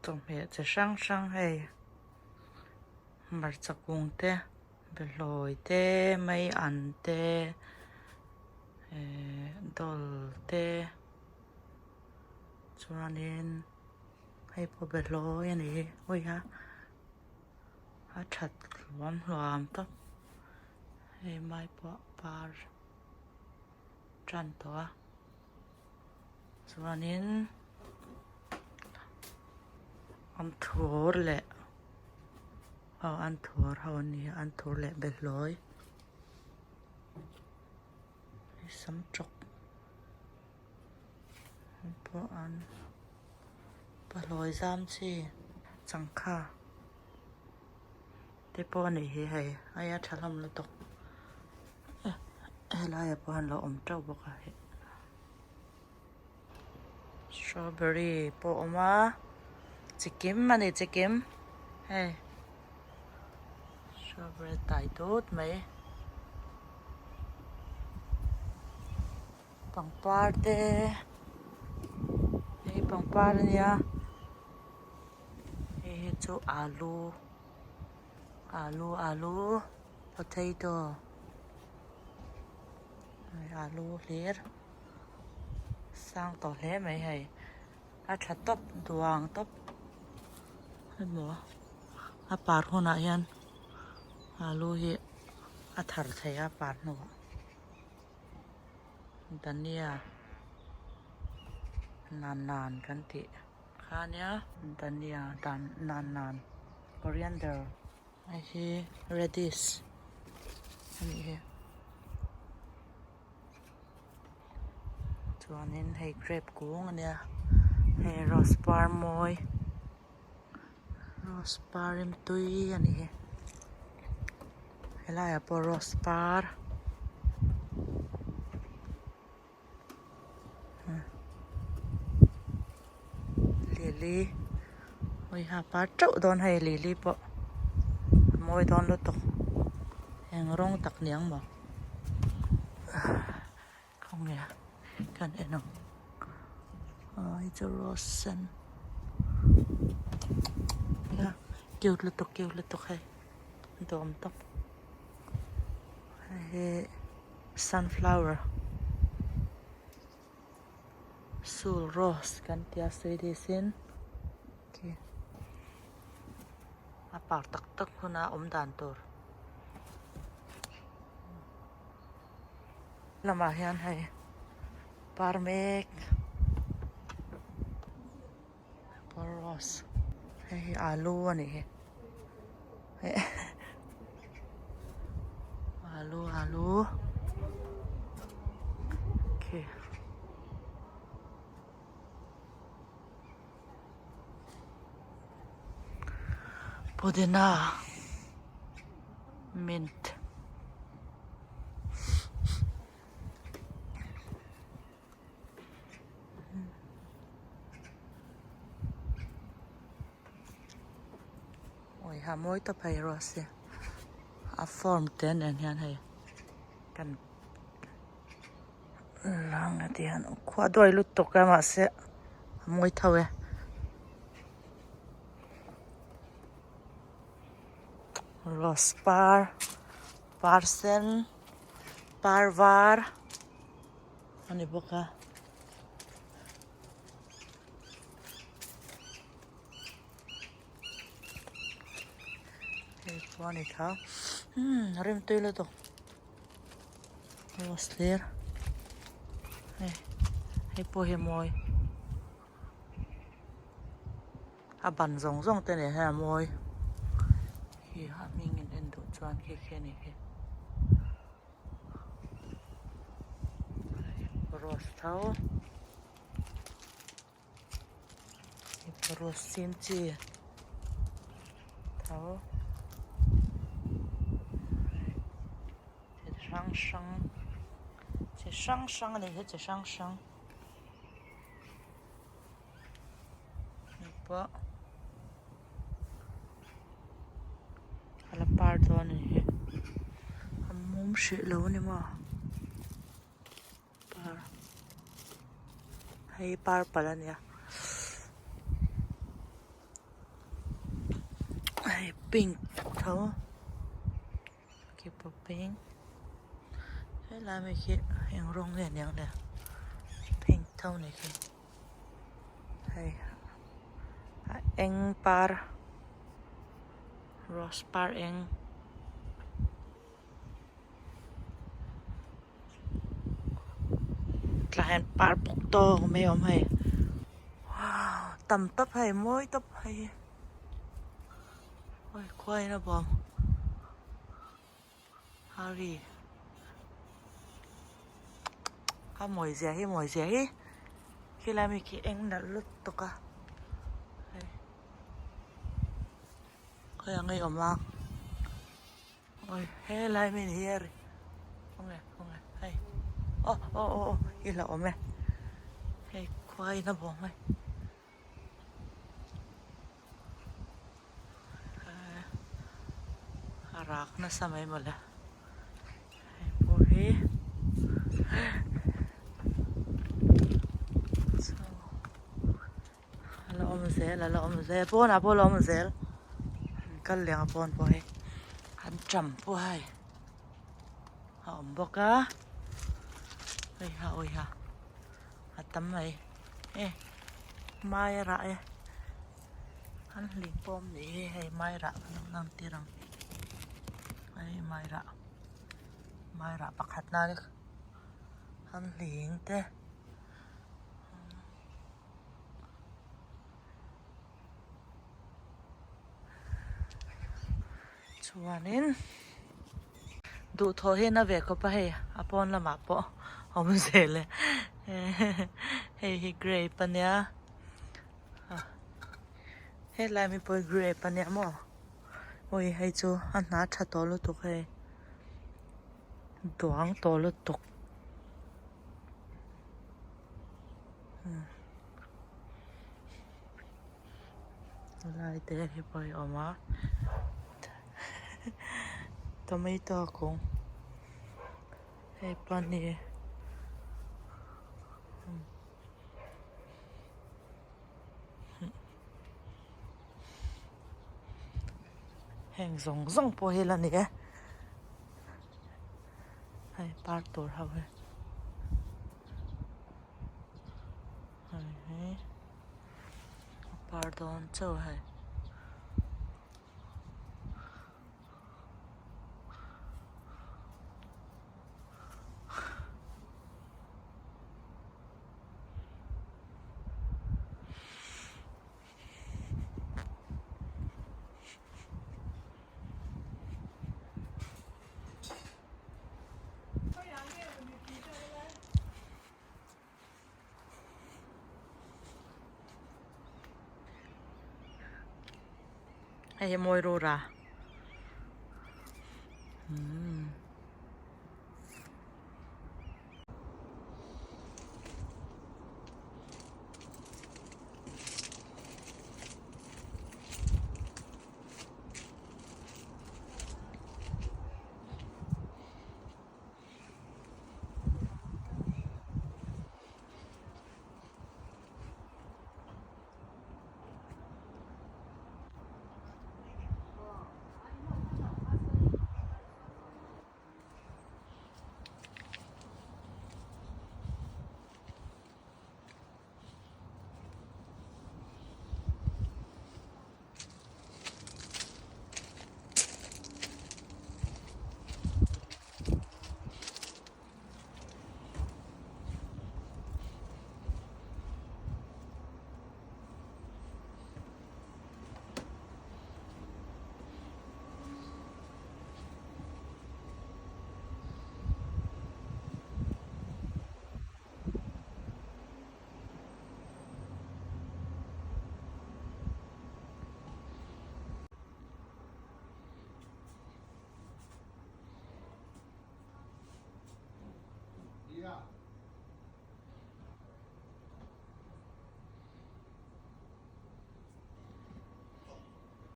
Chawhmeh chi hrang hrang hei hmarcha kung te behlawi te mai an te ehh dawl te chuanin hei pawh behlawi a ni hawi a a that hluam hluam tawp hei mai pawh par tan tawh a. Chuanin an thur leh aw an thur ho an ni a an thur leh behlawi sam tawk pawh an behlawi zam chi changkha te pawh a nih hi hei hei a tha hlawm lutuk helaiah pawh hian a lo awm teuh bawk a hei strawberry pawh a awm a chikim a ni chikim hei strawberry tai tut mai pangpar te hei pangpar a nia hei hi chu alu alu alu potato alu hlir sang tawh hle mai hei a tha tawp duang tawp hemaw a par hunah hian alu hi a thar thei a par hnuah dhania nan nan kan tih kha ania dhania dan nan nan coriander. Hei hi radish a nih hi chuanin hei grape kung a nia hei rose par mawi rose par rimtui a nih hi helaiah pawh rose par. Lily hawiha par teuh dawn hei lily pawh a mawi dawn lutuk eng rawng tak ni ang maw khawnge kan en ang aw hei chu rose sen cute lutuk cute lutuk hei dawm tawp hei hi. Sunflower sul rose kan tia Swedish in khi a par tak tak huna awm dan tur lamah hian hei par mek par rose hei hi alu a nih hi alu alu khi pudina mint. Awi ha mawi tawp hei rose hi a form te nen hian hei kan lang a ti hian khua duai lutuk a mahse a mawi tho e. Rose par par sen par var. A ni bawk a. Hei pawh a ni tha umm a rem tui lutuk rose hlir hei hei pawh hi a mawi a ban zawng zawng te nen hian a mawi khi a hming in en duh chuan khi khi a ni khi. Rose tho rose sim chi tho chi hrang hrang chi hrang hrang a ni hi chi hrang hrang hei pawh. A la par dawn a ni hi a mum hrih lo a ni maw par hei purple a nia. pink tho khi pawh pink helai ami khi eng rawng nge aniang le pink tho ni khi hei a eng par rose par eng. Tlai hian par bawk tawk mai a awm hei tam tawp hei mawi tawp hei awi khua in a bawm hari a mawi zia hi mawi zia hi khilai mi khi eng nalh lutuk a hei khawiah nge awm a. Oi helai mi ni hi a ri khawnge khawnge hei aw aw aw aw i la awm e hei khuai na bawng hei a rak nasa mai mawle hei pawh hi A la awm zel a la awm zel pawnah pawh a la awm zel an kal leh ang pawn pawh hei an ṭam pawh hei a awm bawk a hei ha awi ha a tam mai e mai a rah e an hlim pawm nih hi hei mai rah kan lo lang tir ang hei mai rah mai rah pakhat na an hling te. Chuanin duhthawh hi na ve khawp a hei a pawn lamah pawh awm zel e hei hi grape ania helai mi pawh hi grape ania maw awi hei chu a hna tha tawh lutuk hei duang tawh lutuk. Lai te hi pawh a awm a tomato kung hei pahnih heng zawng zawng pawh hi la ni e hei par tur ho hi. Hei hi a par dawn chauh hei. Hei hi mawi rura umm.